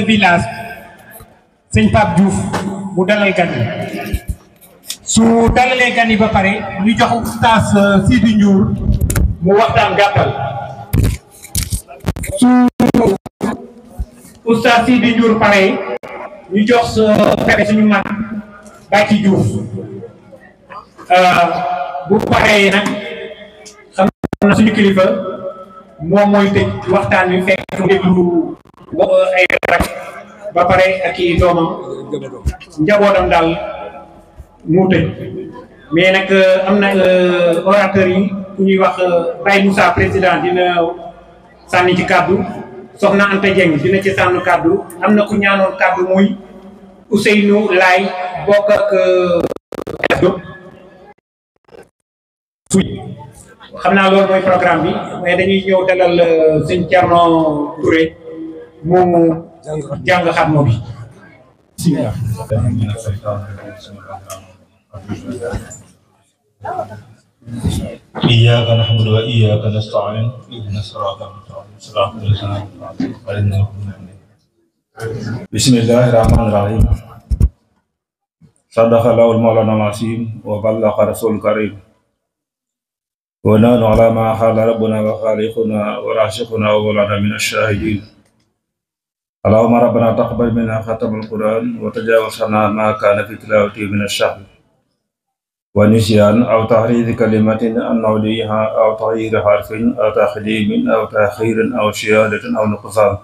village sëñ Pape Diouf mu dalal gan yi su dalalee gan yi ba pare ñu jox oustaz Sidi Ndiour mu waxtaan gàttal su oustaz Sidi Ndiour pare ñu jox pere suñu mag Bàcci Diouf bu paree nag xam na suñu kilifa moom mooy tëj waxtaan wi fekk mu déglu ay rak ba pare ak i doomam njabootam daal mu tëj mais nag am na orateur yi ku ñuy wax Baye Moussa président dina sànni ci kàddu soxna Anta Dieng dina ci sànni kàddu am na ku ñaanoon kàddu muy Ousseynou Laay bokk ak xam naa loolu mooy programme bi mais dañuy ñëw dalal sëñ Thierno Touré moomu jàng xatmo bi bismillah iyyaka na'budu wa iyyaka nasta'in ihdinas siratal mustaqim siratal ladzina an'amta alaihim bismillahir rahmanir rahim sadaqallahul mawlana al-azim wa ballaqa rasulul karim wa nahnu ala ma qala rabbuna wa khaliquna wa raziquna wa lana min ash-shahidin Allahumma rabbana taqabbal minna khatamul Qur'an wa tajawaz anna ma kana fi tilawati min ash-shahr wa nisyan aw tahrif kalimatin an nawdiha aw taghyir harfin aw taqdimin aw ta'khirin aw ziyadatin aw nuqsan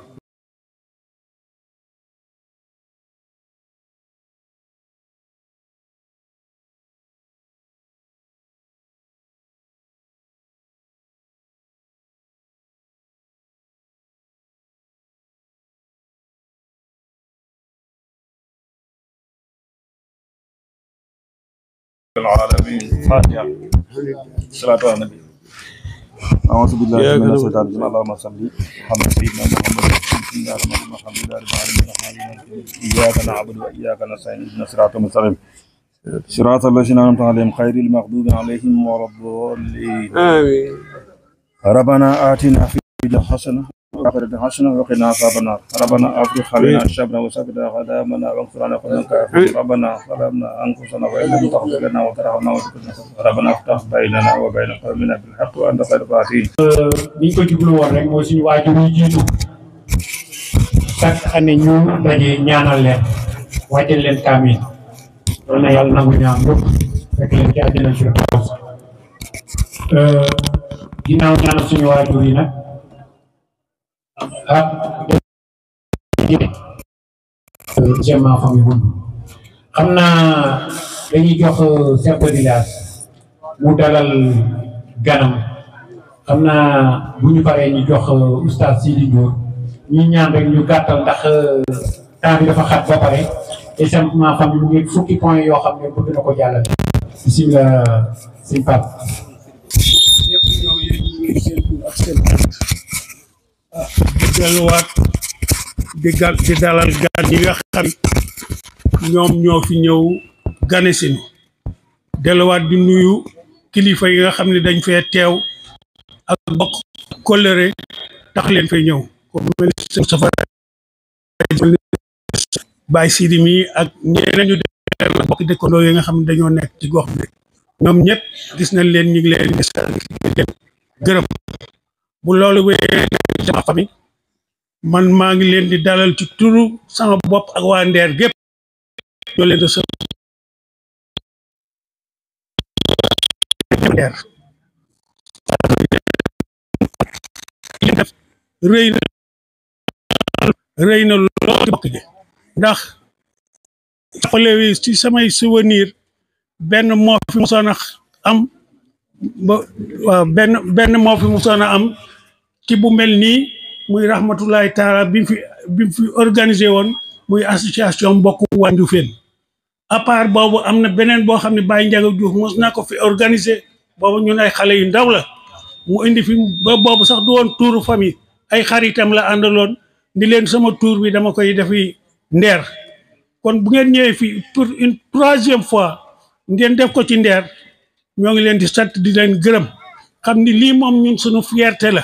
العالمين فاتحة الصلاة على النبي أعوذ بالله من الشيطان الرجيم اللهم صل على سيدنا محمد بسم الله الرحمن الرحيم إياك نعبد وإياك نستعين اهدنا الصراط المستقيم صراط الذين أنعمت عليهم غير المغضوب عليهم ولا الضالين آمين ربنا آتنا في الدنيا حسنة وآخرة حسنة وقنا عذاب النار ربنا أفرغ علينا الصبر وثبت أقدامنا وانصرنا على الكافرين ربنا ظلمنا أنفسنا وإن لم تغفر لنا وترحمنا ربنا افتح بيننا وبين قومنا بالحق وأنت خير الفاتحين. ni ko jublu woon rek mooy suñu waajur yi jiitu chaque année ñu daje ñaanal leen wàcceel leen kaamil loolu na yàlla nangu ñaan ñëpp fekk leen ci àjjana firdaws ginnaaw ñaanal suñu waajur yi nag vraiment famille bu xam naa dañuy jox chef de village mu dalal ganam xam naa bu ñu paree ñu jox oustaz Sidi Ndiour ñu ñaan rek ñu gàttal ndax temps bi dafa xat ba pare et simplement famille mu ngi fukki point yoo xam ne bëgg na ko jàllale bismillah sëñ Pape ñëpp ñoo yéen seen tur ak seen di delluwaat di dalal gan yi nga xam ñoom ñoo fi ñëw gane si ni delluwaat di nuyu kilifa yi nga xam ne dañ fee teew ak bokk kóllëre tax leen fay ñëw ko mel Moustapha Baye Sidi mi ak ñeneen ñu dellu bokk dëkkandoo yi nga xam ne dañoo nekk ci gox bi ñoom ñëpp gis nañ leen ñu ngi leen gërëm bu loolu wéyee sama famille man maa ngi leen di dalal ci turu sama bopp ak waa Ndeer gépp ñoo leen di së Ndeer def rëy na lool ci bokk ji ndax jàppale wi ci samay souvenir benn moo fi musoon a am ba waaw benn moo fi musoon a am ci bu mel nii muy rahmatullahi taala bi mu fi organisé woon muy association mbokk waa Ndioufène à part boobu am na beneen boo xam ne Baye Ndiaga Diouf mos na ko fi organisé boobu ñun ay xale yu ndaw la mu indi fi ba boobu sax du woon tuuru famille ay xaritam la àndaloon ni leen sama tuur bi dama koy defi Ndeer kon bu ngeen ñëwee fii pour une troisième fois ngeen def ko ci Ndeer ñoo ngi leen di sant di leen gërëm xam ni lii moom ñun suñu fierté la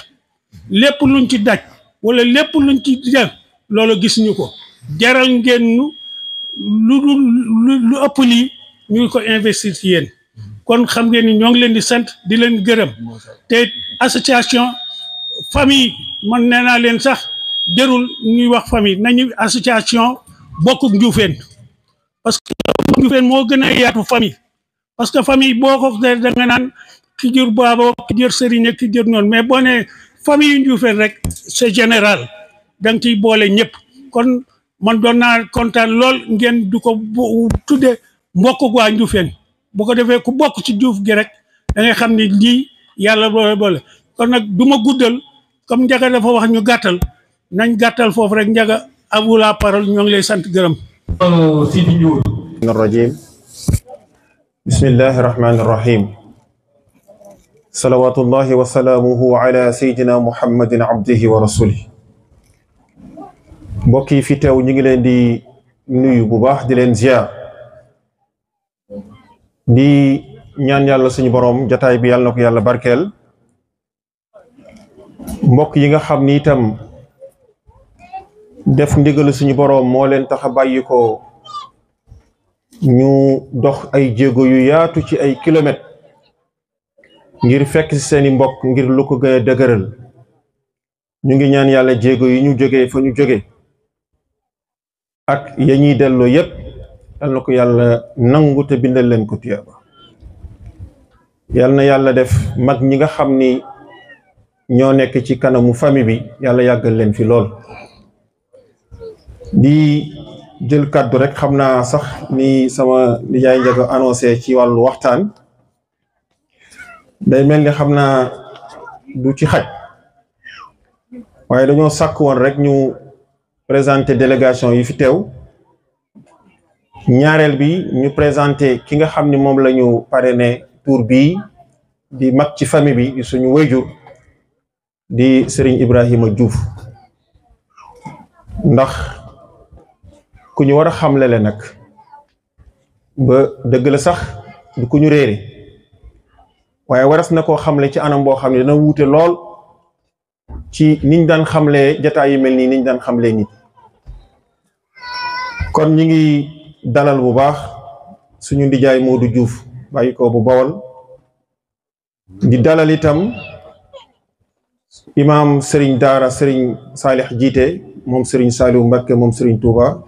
lépp luñ ci daj wala lépp luñ ci def loolu gisuñu ko jaral ngeen lu ëpp lii ñu ngi ko investir ci yéen kon xam ngeen ni ñoo ngi leen di sant di leen gërëm te association famille man nee naa leen sax jërul ñuy wax famille nañu association bokkuk Njuufeen parce que Njuufeen moo gën a yaatu famille parce que famille boo ko da nga naan ki jur baaba ki jur sëriñ ki jur noonu mais boo ne famille yu Njuufeen rek c'est général da nga ciy boole ñëpp kon man doon naa kontaan lool ngeen du ko tudde mbokk waa Njuufeen bu ko defee ku bokk ci Juuf gi rek da ngay xam ni lii yàlla boole kon nag du ma guddal comme Njaga dafa wax ñu gàttal nañ gàttal foofu rek Njaga à vous la parole ñoo ngi lay sant gërëm. Sidi Ndiour. الرجيم بسم الله الرحمن الرحيم صلوات الله وسلامه على سيدنا محمد عبده ورسوله mbokk fi teew ñu ngi leen di nuyu bu baax di leen ziar di ñaan yàlla suñu borom jotaay bi yàlla na ko yàlla barkeel mbokk yi nga xam ni itam def ndigal suñu borom moo leen tax a bàyyi ko ñu dox ay jéego yu yaatu ci ay kilomètres ngir fekk ci seeni mbokk ngir lu ko gën a dëgëral ñu ngi ñaan yàlla jéego yi ñu jógee fa ñu jóge ak ya ñuy delloo yépp yal na ko yàlla nangu te bindal leen ko tuyaaba yal na yàlla def mag ñi nga xam ni ñoo nekk ci kanamu famille bi yàlla yàggal leen fi lool di jël kàddu rek xam naa sax ni sama nijaay Njaga annoncé ci wàllu waxtaan day mel ni xam naa du ci xaj waaye dañoo sàkk woon rek ñu présenter délégation yi fi teew ñaareel bi ñu présenter ki nga xam ni moom la ñu parrainé tour bii di mag ci famille bi di suñu wayjur di Serigne Ibrahima Diouf ndax ku ñu war a xamle le nag ba dëgg la sax du ku ñu réere waaye waras na koo xamle ci anam boo xam ne dana wuute lool ci niñ daan xamlee jataay yu mel nii niñ daan xamlee nit kon ñi ngi dalal bu baax suñu ndijaay Modou Diouf bàyyi ko bu Bawol di dalal itam imam Serigne Daara Serigne Salih jiite moom Serigne Saliou Mbacké moom Serigne Touba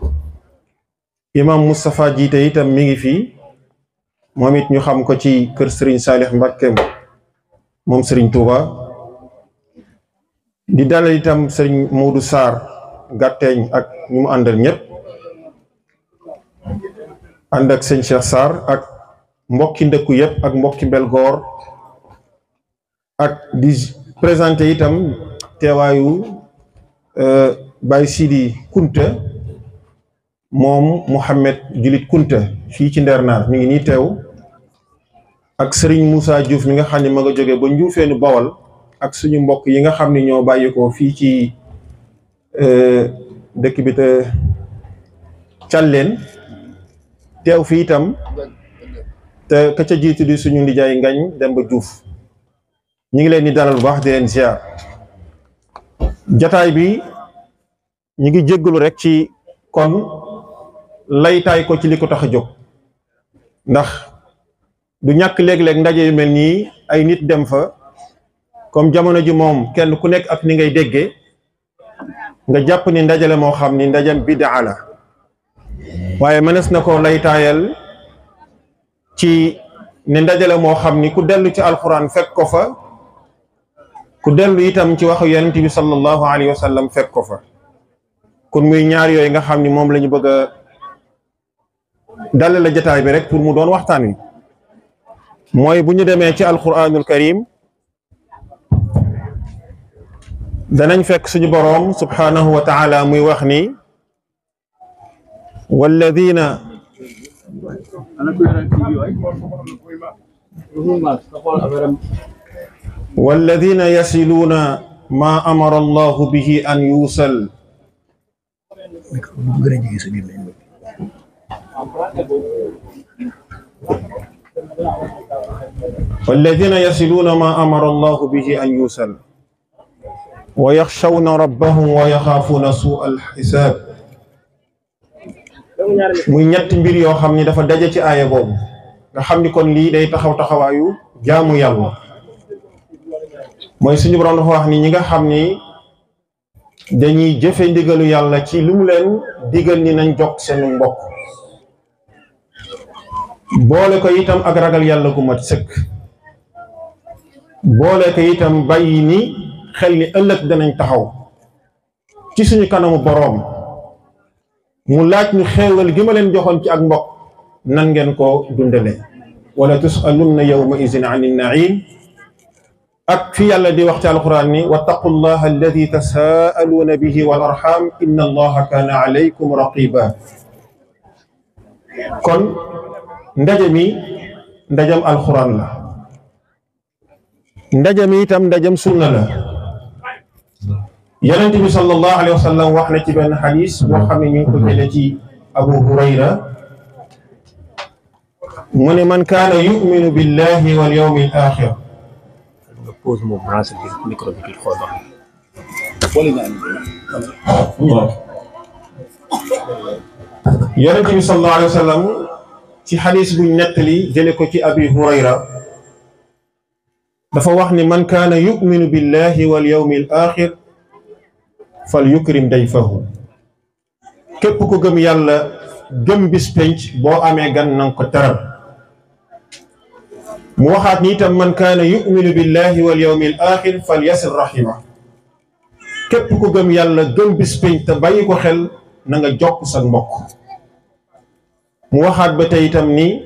imam Moustapha jiite itam mi ngi fii moom it ñu xam ko ci kër Serigne Salih Mbacké moom Serigne Touba di dalal itam Serigne Modou Sarr gàtteeñ ak ñu mu àndal ñëpp ànd ak sëñ Cheikh Sarr ak mbokki ndëkku yëpp ak mbokki Mbelgoor ak di présenté itam teewaayu Baye Sidi Kunta moom Mouhamed Julit Kunta fii ci Ndernaar mi ngi nii teew ak Serigne Moussa Diouf mi nga xam ne ma nga jóge ba Njuufeenu Bawol ak suñu mbokk yi nga xam ne ñoo bàyyi ko fii ci dëkk bi te Càlleen teew fii itam te ka ca jiitu di suñu ndijaay Ngañ Demba Diouf ñu ngi leen di dalal bu baax di leen ziar jataay bi ñu ngi jéggalu rek ci kon laytaay ko ci li ko tax a jóg ndax du ñàkk léeg-léeg ndaje yu mel nii ay nit dem fa comme jamono ji moom kenn ku nekk ak ni ngay déggee nga jàpp ni ndajale moo xam ni ndajem bidaa la waaye mënees na ko laytaayal ci ne ndajale moo xam ni ku dellu ci alxuraan fekk ko fa ku dellu itam ci waxu yonent bi sallallahu alayhi wa sallam fekk ko fa kon muy ñaar yooyu nga xam ni moom la ñu bëgg a dale la jataay bi rek pour mu doon waxtaan wi mooy bu ñu demee ci alquranul karim danañ fekk suñu boroom subhanahu wa taala muy wax ni walladina والذين يصلون ما أمر الله به أن يوصل والذين يصلون ما أمر الله به أن يوصل wa yaxshawna rabbahum wa yaxaafuuna suu al xisaab. muy ñetti mbir yoo xam ni dafa daje ci aaya boobu nga xam ni kon lii day taxaw taxawaayu jaamu yàlla. mooy suñu borom dafa wax ni ñi nga xam ni dañuy jëfe ndigalu yàlla ci lu mu leen digal ni nañ jokk seen mbokk, boole ko itam ak ragal yàlla gu mat sëkk, boole ko itam bàyyi ni xel ni ëllëg danañ taxaw ci suñu kanamu boroom mu laaj ñu xéewal gi ma leen joxoon ci ak mbokk nan ngeen ko dundale. wala tusalunna yawma izin ani naim. ak fi yàlla di wax ci alquran ni wattaqullaha alladi tasaaluuna bihi wal arham inna allaha kaana alaykum raqiba. kon ndaje mi ndajam alquran la, ndaje mi itam ndajam sunna la. yonent bi sallallahu alayhi wa sallam wax na ci benn xadis boo xam ne ñu ngi ko jëlee ci Abu Hurayra mu ne man kaana yuminu billahi wal yawmi al axir. pose moom branché micro bi kii xool ba yonent bi sallallahu alayhi wa sallam ci xadis buñ nettali jële ko ci Abi Hurayra dafa wax ni man kaana yuminu billahi wal yawmi al axir fal yukrim dayfahu. képp ku gëm yàlla gëm bis penc boo amee gan nanga ko teral. mu waxaat ni itam man kaana yuminu billahi wal yawmi al axir fal yasil rahima. képp ku gëm yàlla gëm bis penc te bàyyi ko xel na nga jokk sa mbokk. mu waxaat ba tey itam ni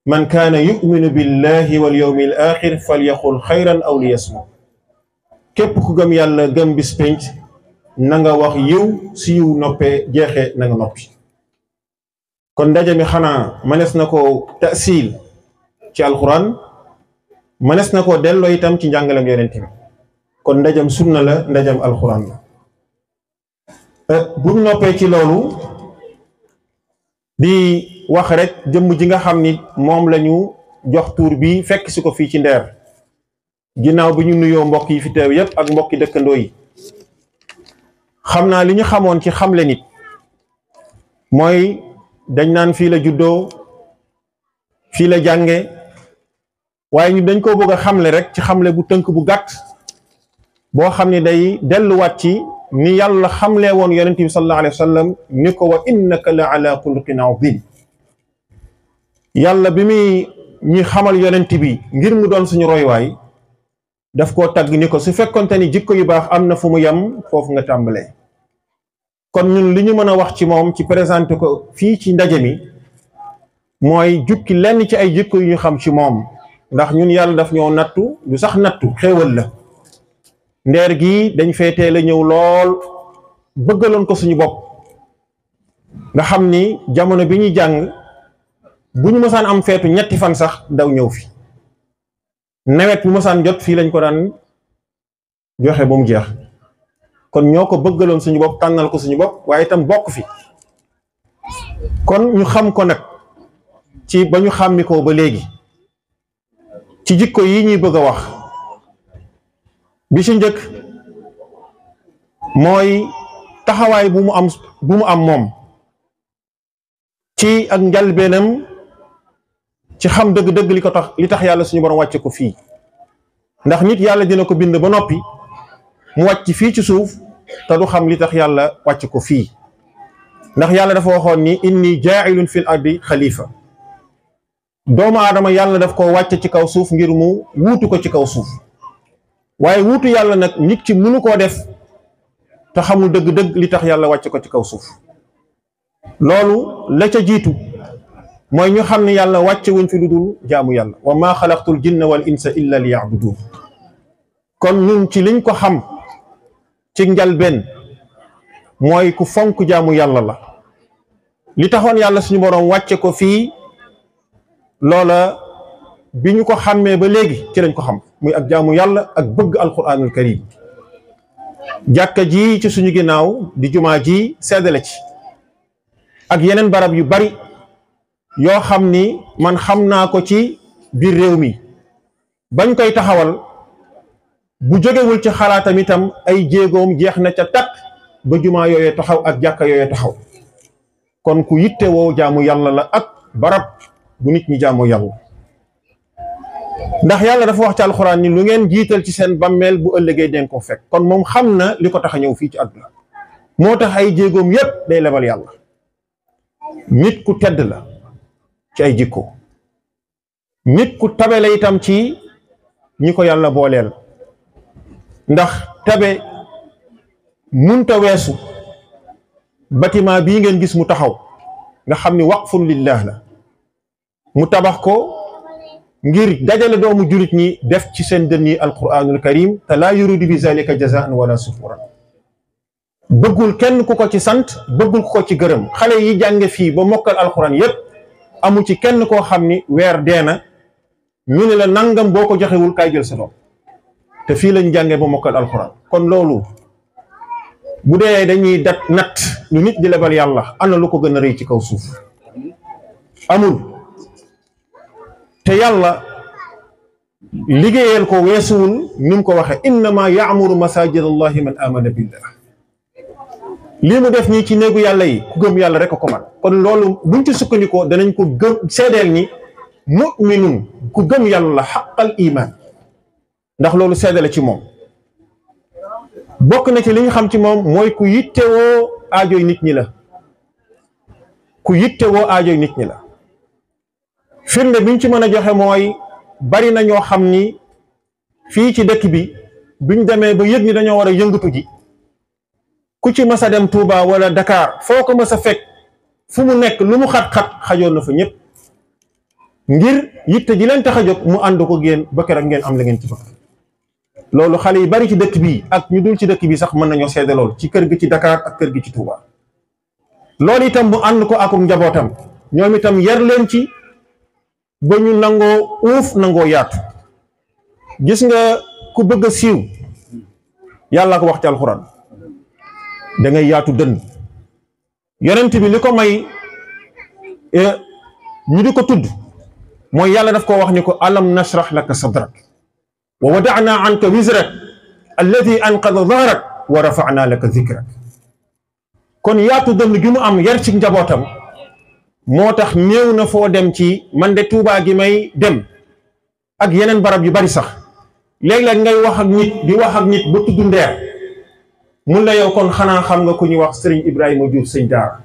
man kaana yuminu billahi wal yawmi al axir fal yaqul xayran aw li yasmut. képp ku gëm yàlla gëm bis penc na nga wax yiw, si yiw noppee jeexee na nga noppi. kon ndaje mi xanaa mënees na ko tasiil ci alquran, mënees na koo delloo itam ci njàngalem yonent bi. kon ndajam sunna la, ndajam alquran la. bu ñu noppee ci loolu di wax rek jëmm ji nga xam ni moom la ñu jox tuur bi fekk si ko fii ci Ndeer, ginnaaw bi ñu nuyoo mbokk yi fi teew yépp ak mbokki dëkkandoo yi. xam naa li ñu xamoon ci xamle nit mooy dañ naan fii la juddoo, fii la jànge, waaye ñu dañ koo bëgg a xamle rek ci xamle bu tënk bu gàtt boo xam ne day delluwaat ci ni yàlla xamlee woon yonent bi sallallahu alayhi wa sallam ni ko wa innaka la ala xuluqin azim. yàlla bi muy ñi xamal yonent bi ngir mu doon suñu roywaay daf koo tagg ni ko su fekkonte ni jikko yu baax am na fu mu yem foofu nga tàmbalee. kon ñun li ñu mën a wax ci moom ci présenté ko fii ci ndaje mi mooy jukki lenn ci ay jikko yu ñu xam ci moom, ndax ñun yàlla daf ñoo nattu, lu sax nattu xéewal la. Ndeer gi dañ fee teel a ñëw lool, bëggaloon ko suñu bopp. nga xam ni jamono bi ñuy jàng bu ñu mësaan am feetu ñetti fan sax daw ñëw fi. nawet bu mësaan jot fii lañ ko daan joxe ba mu jeex. kon ñoo ko bëggaloon suñu bopp, tànnal ko suñu bopp, waaye itam bokk fi. kon ñu xam ko nag ci ba ñu xàmmi ko ba léegi ci jikko yi ñuy bëgg a wax. bi ci njëkk mooy taxawaay bu mu am moom ci ak njalbeenam ci xam dëgg-dëgg li tax yàlla suñu borom wàcce ko fii. ndax nit yàlla dina ko bind ba noppi mu wàcc fii ci suuf te du xam li tax yàlla wàcc ko fii. ndax yàlla dafa waxoon ni inni jaa'ilun fil ardi xalifa. doomu aadama yàlla daf ko wàcce ci kaw suuf ngir mu wuutu ko ci kaw suuf. waaye wuutu yàlla nag nit ki mënu koo def te xamul dëgg-dëgg li tax yàlla wàcce ko ci kaw suuf. loolu la ca jiitu mooy ñu xam ne yàlla wàcce wuñ fi lu dul jaamu yàlla. wa maa xalaqtul jinna wal insa illa li ya'budun. kon ñun ci liñ ko xam ci njalbeen mooy ku fonk jaamu yàlla la. li taxoon yàlla suñu boroom wàcce ko fii loola bi ñu ko xàmmee ba léegi ci lañ ko xam, muy ak jaamu yàlla ak bëgg alquranul karim. jàkka ji ci suñu ginnaaw di jumaa ji seddale ci ak yeneen barab yu bari yoo xam ni man xam naa ko ci biir réew mi. bañ koy taxawal bu jógewul ci xalaatam itam ay jéegoom jeex na ca takk ba jumaa yooyee taxaw ak jàkka yooyee taxaw kon ku yitte woo jaamu yàlla la ak barab bu nit ñi jaamu yàlla ndax yàlla dafa wax ci alxuraan ni lu ngeen jiital ci seen bàmmeel bu ëllëgee den ko fekk kon moom xam na li ko tax a ñëw fii ci àdduna moo tax ay jéegoom yépp day lebal yàlla nit ku tedd la ci ay jikko nit ku tabe la itam ci ñi ko yàlla booleel ndax tabe munta weesu bâtiment bii ngeen gis mu taxaw nga xam ni waqfun lillah la mu tabax ko ngir dajale doomu julit ñi def ci seen dënn yi alquranul karim te laa yuridu bi zalika jazaan wala sufuran bëggul kenn ku ko ci sant bëggul ku ko ci gërëm xale yi jànge fii ba mokkal alquran yépp amu ci kenn koo xam ni weer deena ñu ne la nangam boo ko joxewul kaay jël sa doom te fii lañ jànge ba mokkal alquran kon loolu bu dee dañuy nat lu nit di lebal yàlla ana lu ko gën a rëy ci kaw suuf amul te yàlla liggéeyal ko weesuwul ni mu ko waxe innama yaamuru masajid allahi man amana billah lii mu def nii ci néegu yàlla yi ku gëm yàlla rek a ko man kon loolu buñ ci sukkandikoo danañ ko gëm seedeel ni mu'minun ku gëm yàlla la xaqal iman ndax loolu seedale ci moom bokk na ci li ñu xam ci moom mooy ku yittewoo aajoy nit ñi la ku yittewoo aajoy nit ñi la firnde biñ ci mën a joxe mooy bari na ñoo xam ni fii ci dëkk bi biñ demee ba yëg ni dañoo war a yëngatu ji ku ci mas a dem Touba wala Dakar foo ko mas a fekk fu mu nekk lu mu xat-xat xajoon na fa ñëpp ngir yitte ji leen tax a jóg mu ànd ko génn ba keroog ngeen am la ngeen ci bëgg loolu xale yi bari ci dëkk bi ak ñu dul ci dëkk bi sax mën nañoo seede loolu ci kër gi ci Dakar ak kër gi ci Touba loolu itam mu ànd ko akum njabootam ñoom itam yar leen ci ba ñu nangoo uuf nangoo yaatu gis nga ku bëgg a siiw yàlla ko wax ci alxuraan da ngay yaatu dënn yonent bi li ko may ñu di ko tudd mooy yàlla daf ko wax ni ko alam nashrah laka sadrak wa wada'na anka wizrak alladi anqada dhahrak wa rafa'na laka dhikrak kon yaatu dënn gi mu am yar ci njabootam moo tax néew na foo dem ci man de Tuubaa gi may dem ak yeneen barab yu bari sax léeg-léeg ngay wax ak nit di wax ak nit ba tudd ndeer mun la yow kon xanaa xam nga ku ñuy wax sëriñ Ibrahima Diouf sëñ daara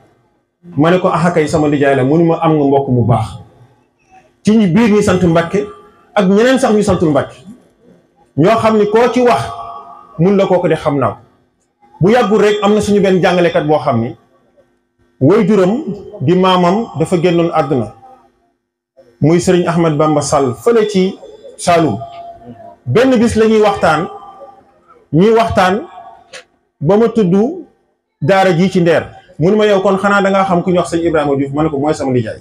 ma ne ko axakay sama nijaay la mu ni ma am nga mbokk mu baax ci ñi biir ñi sant Mbàkke ak ñeneen sax ñu santul Mbàkke ñoo xam ni koo ci wax mun la kooku de xam naa bu yàggul rek am na suñu benn jàngalekat boo xam ni waajuram di maamam dafa génnoon àdduna muy sëriñ Ahmad Bamba Sall fële ci Saloum benn bis la ñuy waxtaan ba ma tudd daara ji ci ndeer mu ni ma yow kon xanaa dangaa xam ku ñu wax sëñ Ibrahima Diouf ma ne ko mooy sama nijaay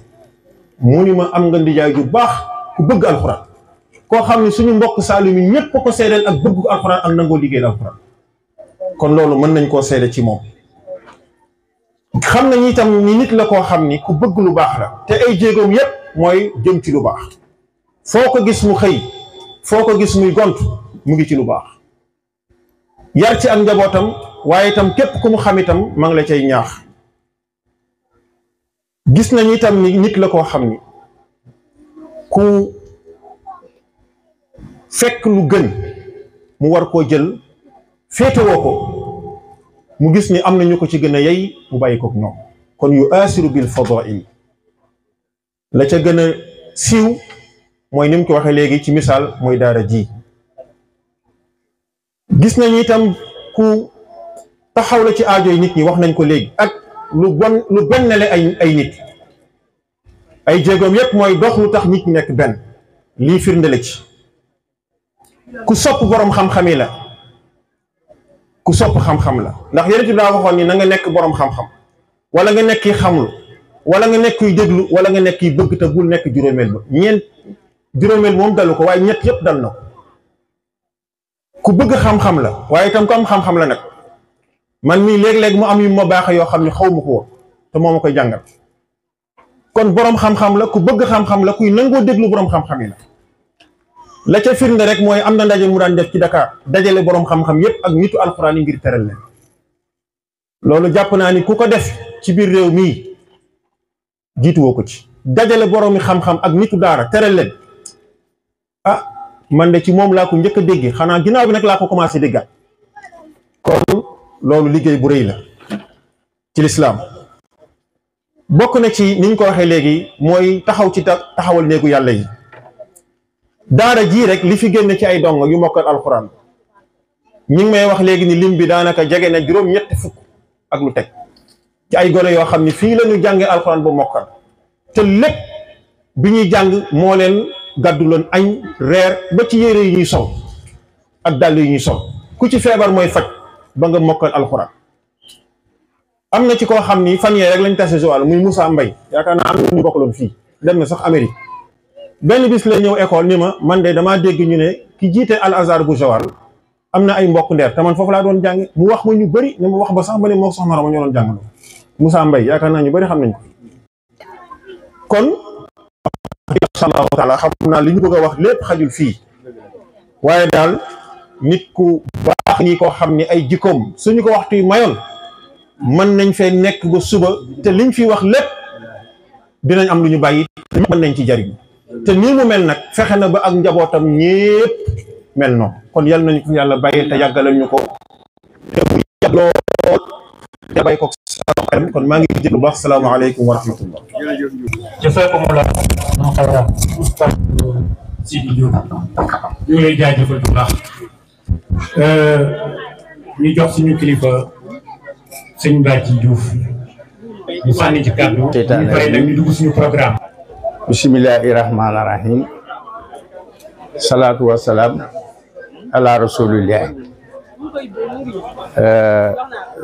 mu ni ma am nga nijaay ju baax ku bëgg alxuraan koo xam ne suñu mbokk Saloum yi ñépp ko seedeel ak bëgg alxuraan ak nangoo liggéeyal alxuraan kon loolu mën nañ koo seede ci moom xam nañ itam ni nit la koo xam ni ku bëgg lu baax la te ay jéegoom yépp mooy jëm ci lu baax foo ko gis mu xëy foo ko gis muy gont mu ngi ci lu baax yar ci ak njabootam waaye itam képp ku mu xam itam ma ngi la cay ñaax gis nañ itam ni nit la koo xam ni ku fekk lu gën mu war koo jël féetewoo ko mu gis ni am na ñu ko ci gën a yey mu bàyyi kook ñoom kon yu asiru bil fadail la ca gën a siiw mooy ni mu ko waxee léegi ci misaal mooy daara ji gis nañu itam ku taxaw la ci aajoy nit ñi wax nañ ko léegi ak lu bennale ay nit ay jéegoom yépp mooy dox lu tax nit ñi nekk benn lii firndele ci ku sopp boroom xam-xam yi la ku sopp xam-xam la ndax yonent bi daa waxoon ni na nga nekk boroom xam-xam wala nga nekk yi xamlu wala nga nekk yi déglu wala nga nekk yi bëgg te bul nekk juróomeel ba juróomeel moom dalu ko waaye ñett yépp dal na ko ku bëgg xam-xam la waaye itam ku am xam-xam la nag man mii léeg-léeg mu am yu ma baax yoo xam ne xaw ma ko woon te moo ma koy jàngal kon boroom xam-xam la ku bëgg xam-xam la kuy nangoo déglu boroom xam-xam yi la la ca firnde rek mooy am na ndaje mu daan def ci Dakar dajale boroom xam-xam yépp ak nitu alxuraan yi ngir teral leen loolu jàpp naa ni ku ko def ci biir réew mii jiituwoo ko ci dajale boroomi xam-xam ak nitu daara teral leen ah man de ci moom laa ko njëkk a dégg xanaa ginnaaw bi nag laa ko commencé déggaat kon loolu liggéey bu rëy la ci lislaam bokk na ci niñ ko waxee léegi mooy taxaw ci taxawal néegu yàlla yi daara jii rek li fi génn ci ay dong yu mokkal alxuraan ñi ngi may wax léegi ni lim bi daanaka jege na juróom-ñetti fukk ak lu teg ci ay gone yoo xam ni fii la ñu jàngee alxuraan ba mokkal te lépp bi ñuy jàng moo leen gàddu loon añ reer ba ci yére yi ñuy sol ak dàll yi ñuy sol ku ci feebar mooy faj ba nga mokkal alxuraan am na ci koo xam ni fan yee rek lañ tase Joal muy Moussa Mbaye yaakaar naa am na ñu bokkaloon fii dem na sax Amérique benn bis la ñëw école ni ma man de damaa dégg ñu ne ki jiite Al Azhar bu Joal am na ay mbokk ndeer te man foofu laa doon jàng mu wax ma ñu bëri ne ma wax ba sax ma ne moo soxna Rama ñoo doon jàng Moussa Mbaye yaakaar naa ñu bëri xam nañ ko kon insha allahu taala xam naa li ñu bëgg a wax lépp xajul fii waaye daal nit ku baax ñi ko xam ni ay jikkoom suñu ko waxtu yi mayoon mën nañ fee nekk ba suba te liñ fi wax lépp dinañ am lu ñu bàyyi te mën nañ ci jariñ te nii mu mel nag fexe na ba ak njabootam ñépp mel noonu kon yal nañu ko yàlla bàyyi te yàggalal ñu ko te bu yàgg lool te bàyyi ko salaam kon maa ngi jéglu baax salaamaaleykum wa rahmatullah jazakumullah xayran Oustaz Sidi Diop ñu ngi lay jaajëfal bu baax ñu jox suñu kilifa sëñ Badji Diouf ñu sànni ci kàddu ñu pare nag ñu dugg suñu programme. bismillahi rahmaani rahim salaatu wasalaam ala rasulillah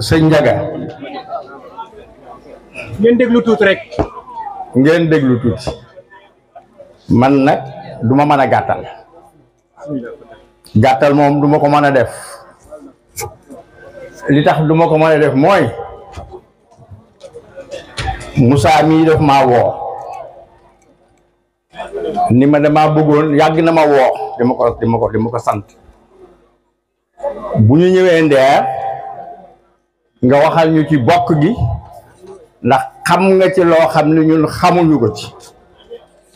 sëñ Ndiaga ngeen déglu tuuti rek. ngeen déglu tuuti man nag du ma mën a gàttal moom du ma ko mën a def li tax du ma ko mën a def mooy Moussa mii def maa woo ni ma dama bëggoon yàgg na ma woo di ma ko sant bu ñu ñëwee Ndeer nga waxal ñu ci bokk gi ndax xam nga ci loo xam ne ñun xamuñu ko ci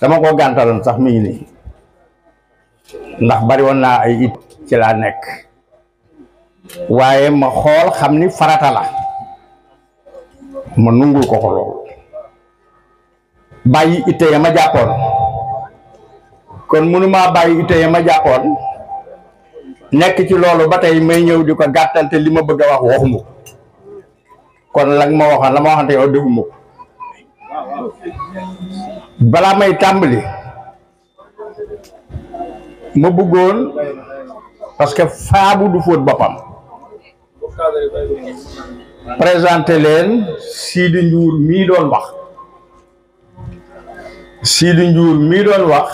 dama ko gàntaloon sax mi ngi nii ndax bari woon naa ay it ci laa nekk waaye ma xool xam ni farata la ma nungul ko loolu bàyyi itte ya ma jàppoon kon mënuma bàyyi itte ya ma jàppoon nekk ci loolu ba tey may ñëw di ko gàttal te li ma bëgg a wax waxuma ko kon la ma waxante yow defuma ko balaa may tàmbali ma bëggoon parce que faabu du fóot boppam présenté leen Sidi Ndiour mii doon wax Sidi Ndiour mii doon wax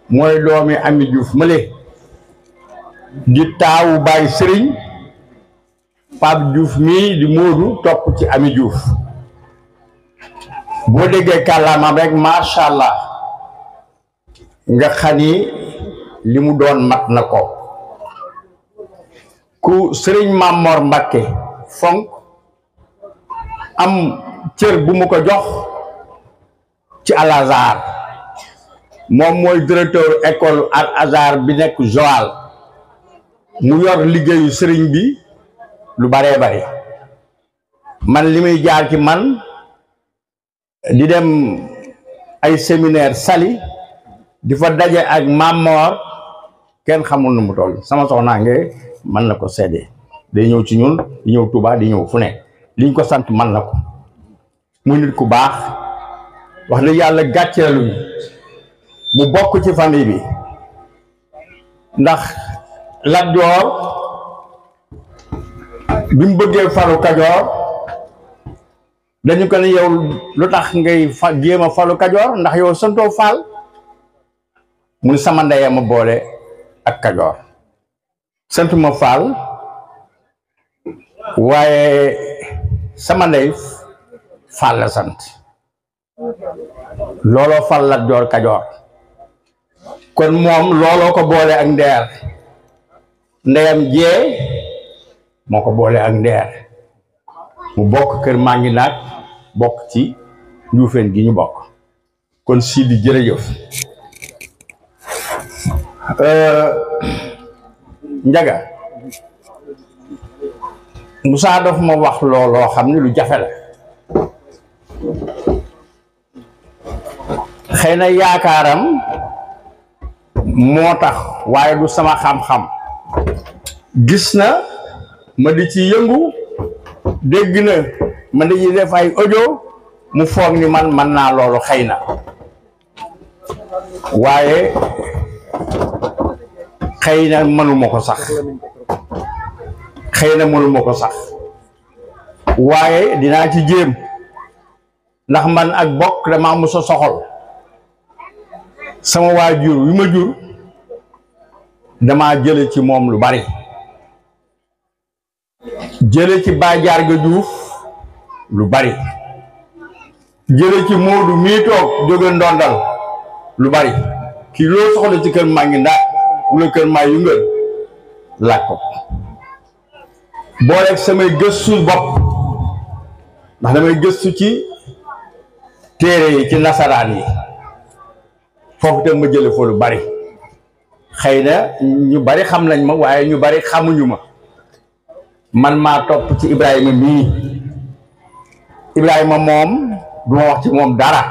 mooy doomi Ami Diouf mële di taawu Baye Serigne Pape Diouf mii di Moodu topp ci Ami Diouf boo déggee kàllaamam rek macha allah nga xam ni li mu doon mat na ko ku Serigne Mamor Mbakke fonk am cër bu mu ko jox ci Al Azhar moom mooy directeur école Al Azhar bi nekk Joal mu yor liggéeyu sëriñ bi lu baree bare man li muy jaar ci man di dem ay séminaire Saly di fa daje ak Mamor kenn xamul nu mu toll sama soxnaa nge mën na ko seede day ñëw ci ñun di ñëw Touba di ñëw fu ne liñ ko sant man na ko muy nit ku baax wax dëgg yàlla gàcceeluñu mu bokk ci famille bi ndax Lat Joor bi mu bëggee falu Kajoor dañu ko ne yow lu tax ngay jéem a falu Kajoor ndax yow santoo Faal mu sama ndey ma boole ak Kajoor sant ma Faal waaye sama ndey Faal la sant looloo fal Lat Joor Kajoor kon moom looloo ko boole ak Ndeer ndeyam jee moo ko boole ak Ndeer mu bokk kër maa ngi naag bokk ci Njuufeen gi ñu bokk kon Sidi jërëjëf Njaga Moussa daf ma wax looloo xam ne lu jafe la xëy na yaakaaram moo tax waaye du sama xam-xam gis na ma di ci yëngu dégg na ma di ci def ay audio mu foog ni man naa loolu xëy na waaye xëy na mënuma ko sax waaye dinaa ci jéem ndax man ak bokk dama mos a soxol sama waajur wi ma jur dama jële ci moom lu bari jële ci Baay Jaarga Juuf lu bari jële ci Moodu mii toog jóge Ndondal lu bari kii loo soxla ci kër maa ngi ndax wala kër maa yëngal laaj ko booleeg samay gëstu bopp ndax damay gëstu ci téere yi ci nasaraan yi foofu tam ma jële fa lu bari xëy na ñu bari xam nañ ma waaye ñu bari xamuñu ma man maa topp ci Ibrahima mii Ibrahima moom du ma wax ci moom dara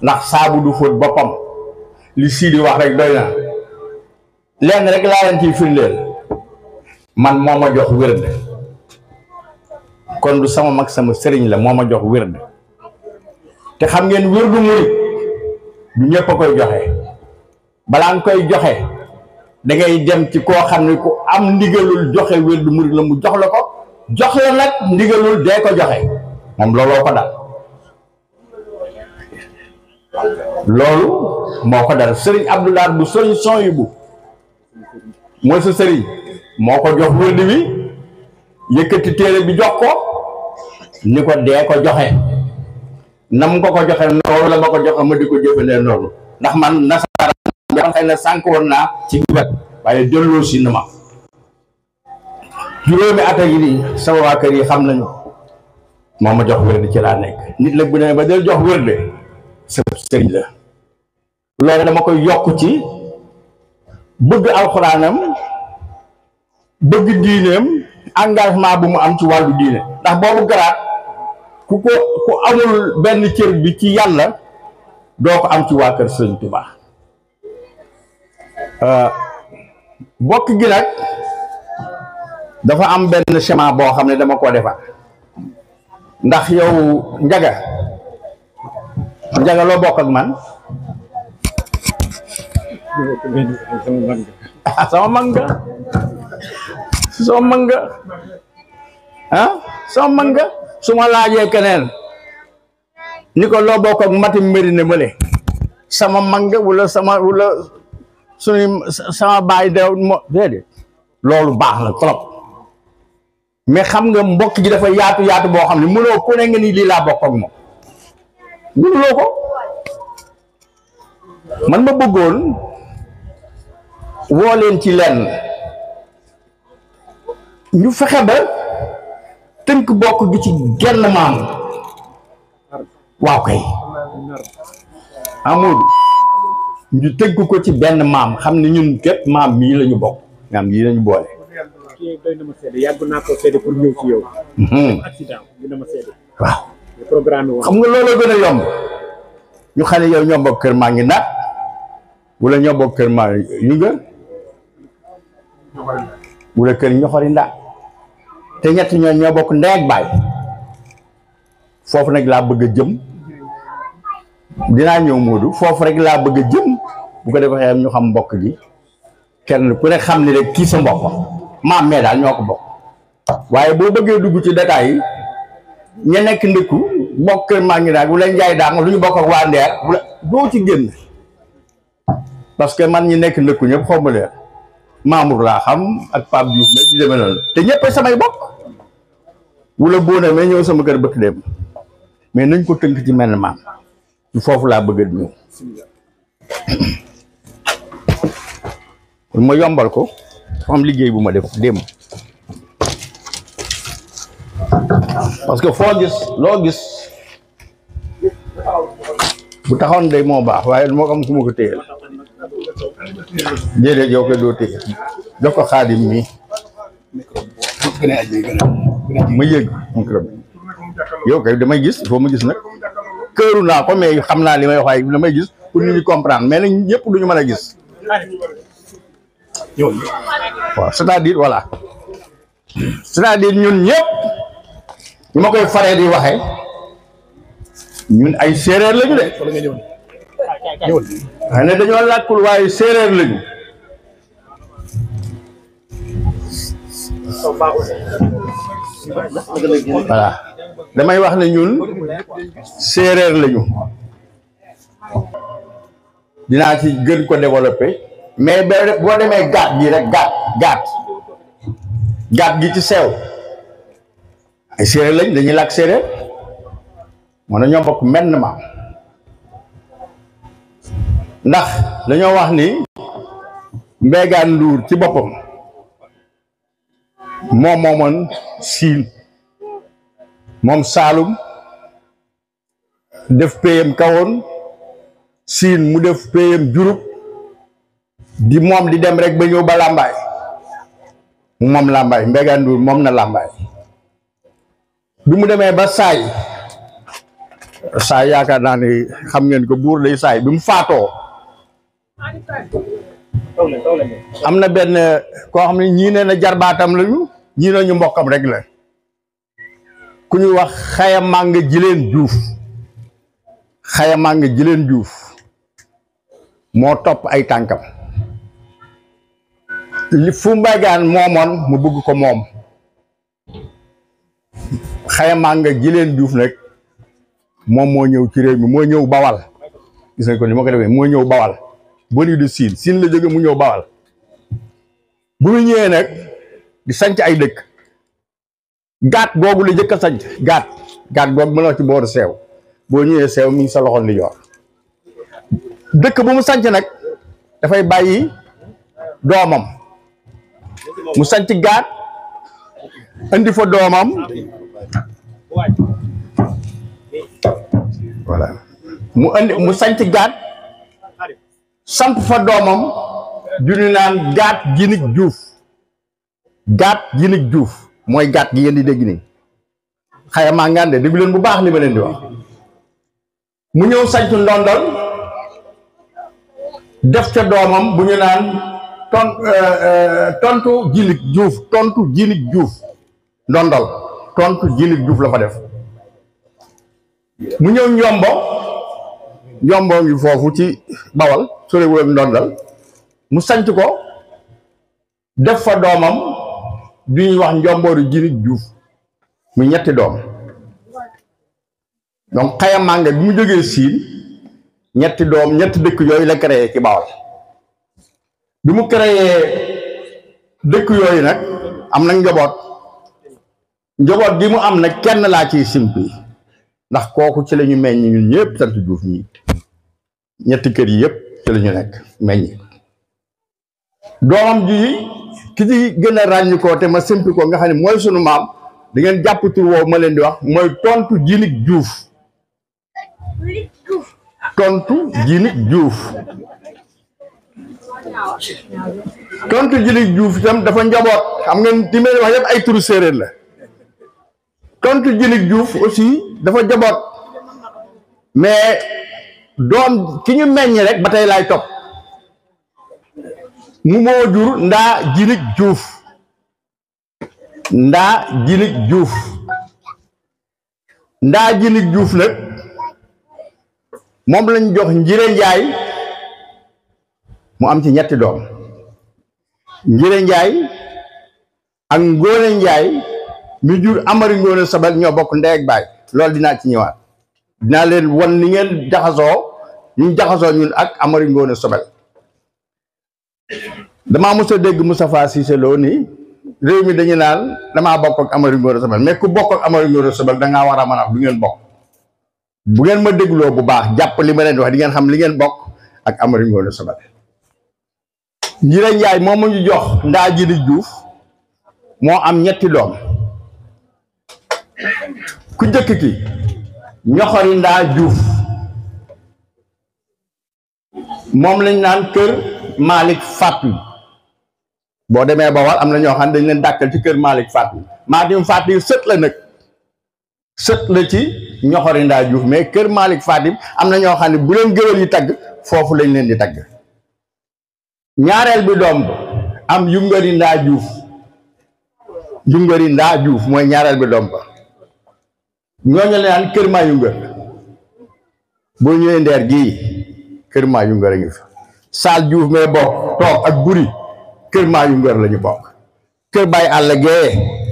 ndax saabu du fóot boppam li Sidi wax rek doy na lenn rek laa leen ciy firndeel man moo ma jox wérd kon du sama mag sama sëriñ la moo ma jox wérd te xam ngeen wérdu murit du ñëpp a koy joxe balaa nga koy joxe da ngay dem ci koo xam ne ku am ndigalul joxe wérdu murit la mu jox la ko jox la nag ndigalul dee ko joxe moom looloo ko dal loolu moo ko dal sëriñ Abdoulaye bu sëriñ Soyibu mooy sa sëriñ moo ko jox wérdu bi yëkkati téere bi jox ko ni ko dee ko joxe nam ko joxe noonu la ma ko joxe ma di ko jëfandee noonu ndax man nasaraan bi xëy na sànq woon naa ci wet waaye delloo si na ma juróomi at yi nii sama waa kër yi xam nañu moo ma jox wérde ci laa nekk nit la bu ne ba del jox wérde sa sëriñ la loolu dama koy yokk ci bëgg alxuraanam bëgg diineem engagement bu mu am ci wàllu diine ndax boobu garaat ku amul benn cër bi ci yàlla doo ko am ci waa kër Sëriñ Tuubaa bokk gi nag dafa am benn schéma boo xam ne dama ko defar ndax yow Njaga loo bokk ak man sama mag nga su ma laajee keneen ni ko loo bokk ak mati mbiri ne mële sama mag nga wala sama baay dew mo déedéet loolu baax na trop mais xam nga mbokk ji dafa yaatu boo xam ne mënoo ku ne nga ni lii laa bokk ak moom mënuloo ko man ma bëggoon woo leen ci lenn ñu fexe ba tënk bokk gi ci genn maam waaw kay Amadou ñu tënk ko ci benn maam xam ne ñun képp maam mii la ñu bokk maam mii la ñu boole. doy na ma seede yàgg naa ko seede pour ñëw ci yow. accident dina ma seede. waaw programme woon xam nga loolu gën a yomb ñu xam ne yow ñoo bokk kër maa ngi naat wala ñoo bokk kër maa yu nga wala kër ñoxori ndaa te ñett ñoo bokk ndey ak baay foofu nag laa bëgg a jëm dinaa ñëw Modou foofu rek laa bëgg a jëm bu ko defee am ñu xam mbokk gi kenn ku ne xam ne rek kii sa mbokk maam mee daal ñoo ko bokk waaye boo bëggee dugg ci détails yi ña nekk ndëkku bokk kër maa ngi daal wala njaay daa lu ñu bokk ak waa Ndeer wala doo ci génn parce que man ñi nekk ndëkku ñëpp xaw ma leen Mamour laa xam ak Pape Diouf mais di demee noonu te ñëpp samay bokk wala boo demee ñëw sama kër bëkk dem mais nañ ko tënk ci mel maam foofu laa bëgg a ñëw ma yombal ko dafa am liggéey bu ma def démb parce que foo gis loo gis bu taxoon day moo baax waaye moo am ku ma ko téyel déedéet yow ko doo téye jox ko Xaadim mi ma yëg micro bi yow kay damay gis il faut ma gis nag këru naa ko mais xam naa li may wax waaye damay gis pour nit ñi comprendre mais nag ñëpp duñu mën a gis waaw c'est-à-dire voilà c'est-à-dire ñun ñëpp ñu ma koy faree di waxe ñun ay séeréer lañu de xëy na dañoo làkkul waaye séeréer lañu voilà damay wax ne ñun séeréer lañu dinaa ci gën ko développer mais boo demee gaat gi rek gaat gi ci seew ay séeréer lañ dañuy làkk séeréer moo na ñoo bokk menn maam ndax dañoo wax ni Mbégaan Nduur ci boppam moom moomoon Siin moom Saalum def péyam kawoon Siin mu def péyam Jurub di moom di dem rek ba ñëw ba Làmbaay mu moom Làmbaay Mbégaan Nduur moom na Làmbaay bi mu demee ba saay yaakaar naa ne xam ngeen ko buur day saay bi mu faatoo am na benn koo xam ne ñii nee na jarbaatam lañu ñii nañu mbokkam rek la ku ñuy wax Xaya Màng Jileen Juuf moo topp ay tànkam li fu Mbégaan moomoon mu bëgg ko moom Xaya Màng Jileen Juuf nag moom moo ñëw ci réew mi moo ñëw Bawal gis nañ ko ni ma ko defee moo ñëw Bawal boni de Siin la jóge mu ñëw Bawal bu mu ñëwee nag di sanc ay dëkk gaat googu la jëkk a sanc gaat googu mën na ci booru seew boo ñëwee seew mi ngi sa loxol ndi yor dëkk bu mu sanc nag dafay bàyyi doomam mu sanc gaat andi fa doomam voilà mu sanc gaat samp fa doomam juñu naan gaat Jinik Juuf mooy gaat gi ngeen di dégg nii Xaya Màng de déglu leen bu baax li ma leen di wax mu ñëw sanc Ndondol def ca doomam bu ñu naan tontu Jinik Juuf Ndondol tontu Jinik Juuf la fa def mu ñëw Njombo ngi foofu ci Bawal sorewul ak Ndondal mu sanc ko def fa doomam du ñuy wax Njombooru Jinik Juuf muy ñetti doom donc Xaya Màng bi mu jógee Siin ñetti dëkk yooyu la créé ci Bawal bi mu créé dëkk yooyu nag am nag njaboot gi mu am nag kenn laa ciy simpi ndax kooku ci la ñu meññ ñun ñëpp sant Juuf ñi ñetti kër yi yëpp ci la ñu nekk meññ doomam ji ki ci gën a ràññi ko te ma simpi ko nga xam ne mooy sunu maam da ngeen jàpp tur woowu ma leen di wax mooy tontu Jinik Juuf tontu Jinik Juuf itam dafa njaboot xam ngeen di may wax yëpp ay turu séeréer la tontu Jinik Juuf aussi dafa njaboot mais doom ki ñu meññ rek ba tey laay topp mu moo jur Ndaa Jinik Juuf nag moom lañ jox Njire Njaay mu am ci ñetti doom Njire Njaay ak Ngóone Njaay mi jur Amari Ngóone Sobel ñoo bokk ndey ak baay loolu dinaa ci ñëwaat dinaa leen won ni ngeen jaxasoo ñun ak Amari Ngóone Sobel damaa mos a dégg Moustapha Cissé Lo ni réew mi dañu naan damaa bokk ak Amari Ngóone Sobel mais ku bokk ak Amari Ngóone Sobel dangaa war a mën a du ngeen bokk bu ngeen ma dégloo bu baax jàpp li ma leen di wax di ngeen xam li ngeen bokk ak Amari Ngóone Sobel Njire Njaay moomu ñu jox Ndaa Jili Juuf moo am ñetti doom ku jëkk ki Ñoxori Ndaa Juuf moom lañ naan kër Malick Fatou boo demee Bawal am na ñoo xam ne dañ leen dàkkal ci kër Malick Fatou Fatou sët la nag sët la ci Ñoxori Ndaa Juuf mais kër Malick Fatou am na ñoo xam ne bu leen géwél yi tagg foofu lañ leen di tagg ñaareel bi doom am Yungari Ndaa Juuf Yungari Ndaa Juuf mooy ñaareel bi doom ba ñooñu la naan kër maa yungar boo ñëwee Ndeer gii kër maa yungar a ngi fa Saal Juuf mais bokk toog ak buri kër maa yungar la ñu bokk kër Baay Àll Gee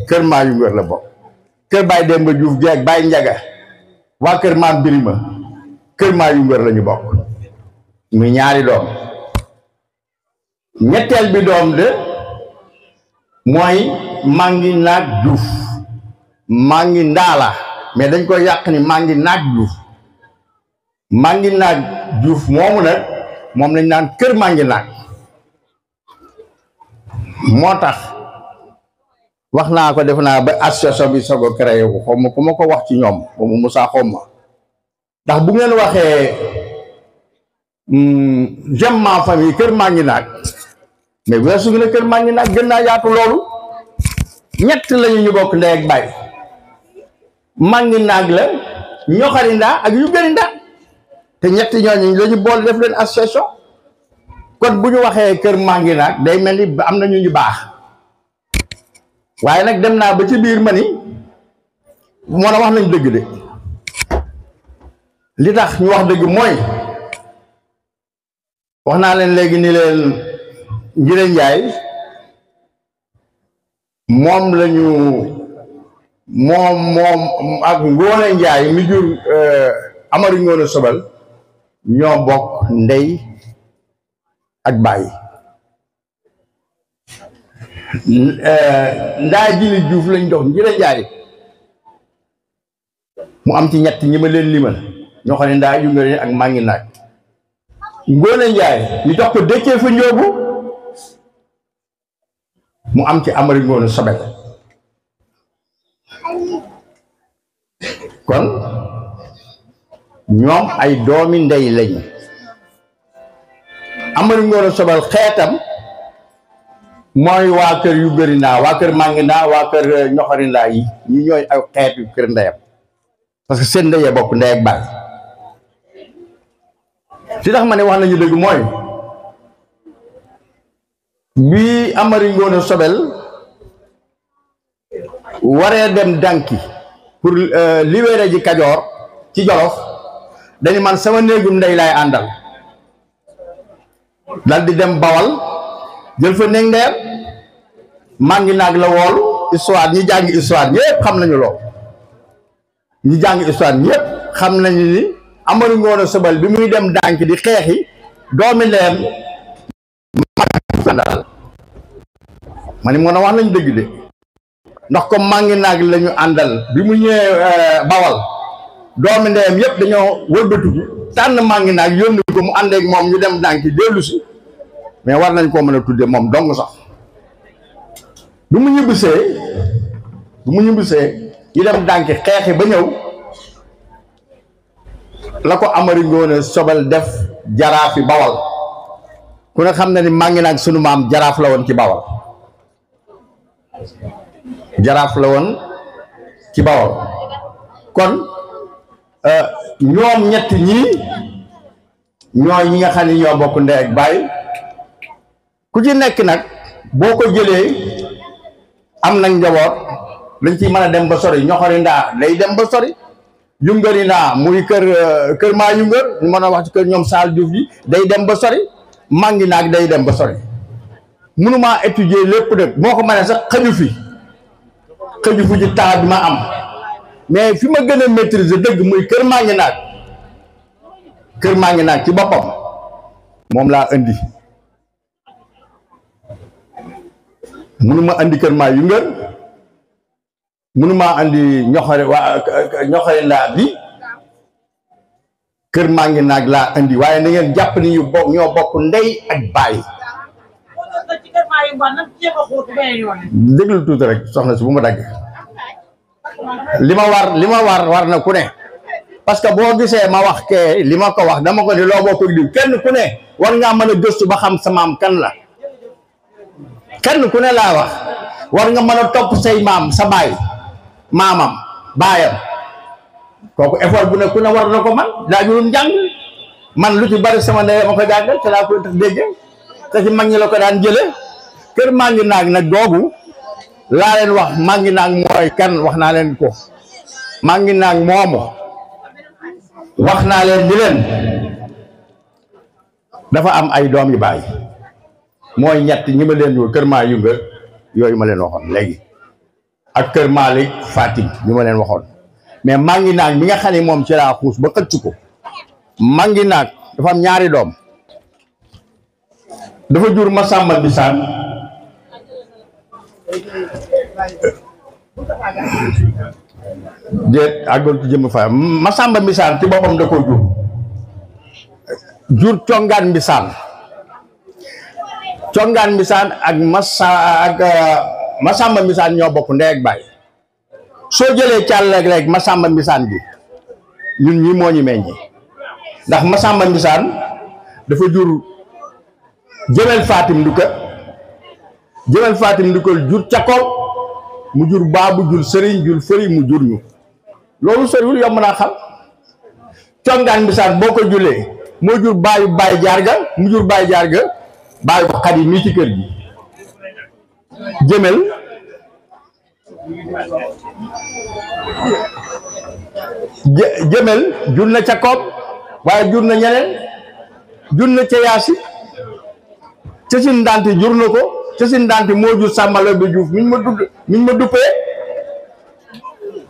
kër maa yungar la bokk kër Baay Demba Juuf geeg Baay Njaga waa kër maam Birima kër maa yungar la ñu bokk muy ñaari doom ñetteel bi doom de mooy Mangi Naag Juuf Mangi Ndaala mais dañ koy yàq ni Mangi Naag Juuf Mangi Naag Juuf moomu nag moom lañ naan kër Mangi Naag moo tax wax naa ko def naa ba association bi soog a créé ko xaw ma ku ma ko wax ci ñoom moomu Moussa xaw ma ndax bu ngeen waxee j'aime ma famille kër Mangi Naag mais bu weesu ne kër Mangi Naag gën naa yaatu loolu ñett lañu ñu bokk ndey ak baay Mangi Naag la Ñoxori Ndaa ak Yungari Ndaa te ñett ñooñu la ñu boole def leen association kon bu ñu waxee kër Mangi Naag day mel ni am na ñu baax waaye nag dem naa ba ci biir ma ni moo na wax nañ dëgg de li tax ñu wax dëgg mooy wax naa leen léegi ni leen Njire Njaay moom lañu moom ak Ngoone Njaay mi jur Amari Ngoone Sobel ñoo bokk ndey ak baay Ndaa Jili Juuf lañ dox Njire Njaay mu am ci ñett ñi ma leen limal ñoo xam ne Ndaa Yungari ak Mangi Naag Ngoone Njaay ñu jox ko Déthié fa Njóobu mu am ci Amari Ngoone Sobel kon ñoom ay doomi ndey lañ Amari Ngoone Sobel xeetam mooy waa kër Yungari Ndaa waa kër Mangi Ndaa waa kër Ñoxori Ndaa yi ñi ñooy ay xeetu kër ndeyam parce que seen ndeyee bokk ndey ak baay li tax ma ne wax nañu dëgg mooy bi Amari Ngoone Sobel waree dem dànki pour libérer ji Kajoor ci Jolof dañu man sama néegum ndey laay àndal dal di dem Bawal jël fa néeg ndeer Mangi Naag la woolu histoire ñi jàngi histoire ñëpp xam nañu lool ñi jàngi histoire ñëpp xam nañu ni Amari Ngoone Sobel bi muy dem dànki di xeexi doomi ndeyam ma ni moo na wax nañu dëgg de ndax comme Mangi Naag la ñu àndal bi mu ñëwee Bawal doomi ndeyam yëpp dañoo wëlbatiku tànn Mangi Naag yónni ko mu àndeek moom ñu dem dànki dellu si mais war nañ koo mën a tudde moom dong sax bi mu ñibbisee ñu dem dànki xeexi ba ñëw la ko Amari Ngoone Sobel def jaraafi Bawal ku ne xam na ni Mangi Naag sunu maam jaraaf la woon ci Bawal kon ñoom ñett ñii ñooy ñi nga xam ne ñoo bokk ndey ak baay ku ci nekk nag boo ko jëlee am nag njaboot lañ ciy mën a dem ba sori Ñoxori Ndaa day dem ba sori Yungari Ndaa muy kër maa yungar ñu mën a wax ci kër ñoom Saal Juuf yi day dem ba sori Mangi Naag day dem ba sori mënumaa étudier lépp nag moo ko mënee sax xëju fi ci temps bi ma am mais fi ma gën a maîtriser dëgg muy kër Mangi Naag ci boppam moom laa indi mënuma andi kër maa yungar mënuma andi Ñoxori Ndaa bi kër Mangi Naag laa indi waaye na ngeen jàpp ni ñoo bokk ndey ak baay déglu tuuti rek soxna si bu ma dagg li ma war na ku ne parce que boo gisee ma wax ke li ma ko wax dama ko di loo bokk diw kenn ku ne war ngaa mën a gëstu ba xam sa maam kan la kenn ku ne laa wax war nga mën a topp say maam sa baay maamam baayam kooku effort bu ne ku ne war na ko man laajulum jàng man lu ci bari sama ndey ma ko jàngal te laa koy tax dégg te ci mag ñi la ko daan jële kër maa ngi naag nag googu laa leen wax maa ngi naag mooy kan wax naa leen ko maa ngi naag moomu wax naa leen di leen dafa am ay doom yu baay mooy ñett ñi ma leen kër maa yunga yooyu ma leen waxoon léegi ak kër Malick Fatim ñu ma leen waxoon mais maa ngi naag mi nga xam ne moom ci laa xuus ba xëcc ko maa ngi naag dafa am ñaari doom dafa jur Masamba Bisaan déet àggul ci jëmm fa Masamba Bisaan ci boppam da ko jur congaan Bisaan ak Masamba Bisaan ñoo bokk ndey ak baay soo jëlee càll rek Masamba Bisaan bi ñun ñi moo ñu meññi ndax Masamba Bisaan dafa jur Jëmel Fatim Nduka jur Cakol mu jur Baabu jur Sëriñ jur Fëri mu jur ñu loolu soriwul yomb naa xam congaan Bisaan boo ko julee moo jur baayu baay jaarga mu jur baay jaarga baayu ko xat yi mii ci kër gi jëmel jur na ca Koob waaye jur na ñeneen jur na ca Yaasi ca sin ndante jur na ko ca sin ndante moo jur Sàmbala bi Juuf miñ ma duppee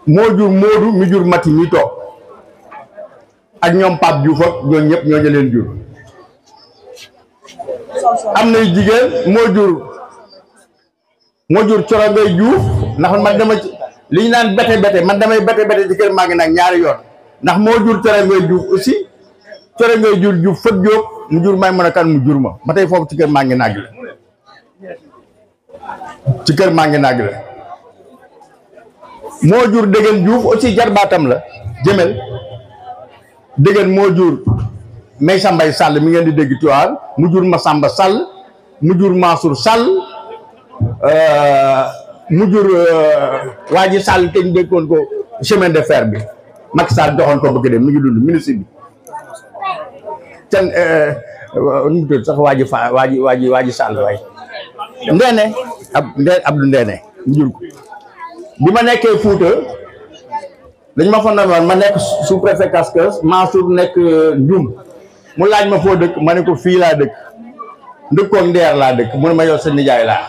moo jur Moodu mi jur Mati mi toog ak ñoom Pape Diouf ak ñoo ñëpp ñoo leen jur am nay jigéen moo jur Coro Ngay Diouf ndax man dama ci li ñu naan bete man damay bete ci kër maa ngi nag ñaari yoon ndax moo jur Coro Ngay Diouf aussi Coro Ngay jur Diouf Fët Diop mu jur may mën a kan mu jur ma ba tey foofu ci kër maa ngi nag la ci kër maa ngi nag la moo jur Dégén Diouf aussi jarbaatam la Jëmel Dégén moo jur Maysa Mbay Sall mi ngeen di dégg Tiwaawan mu jur Masamba Sall mu jur Mansour Sall mu jur waa ji Sall te ñu déggoon ko chemin de fer bi Macky Sall joxoon ko bëgg dem mi ngi dund ministre bi ten nu mu tudd sax waa ji Sall waay Ndeene Abdou Ndeene mu jur ko bi ma nekkee Fuuta dañ ma fa nommé woon ma nekk sous préfet Kaskas Mansour nekk Ndioum mu laaj ma foo dëkk ma ne ko fii laa dëkk ndëkkoon Ndeer laa dëkk mu ne ma yow sa nijaay laa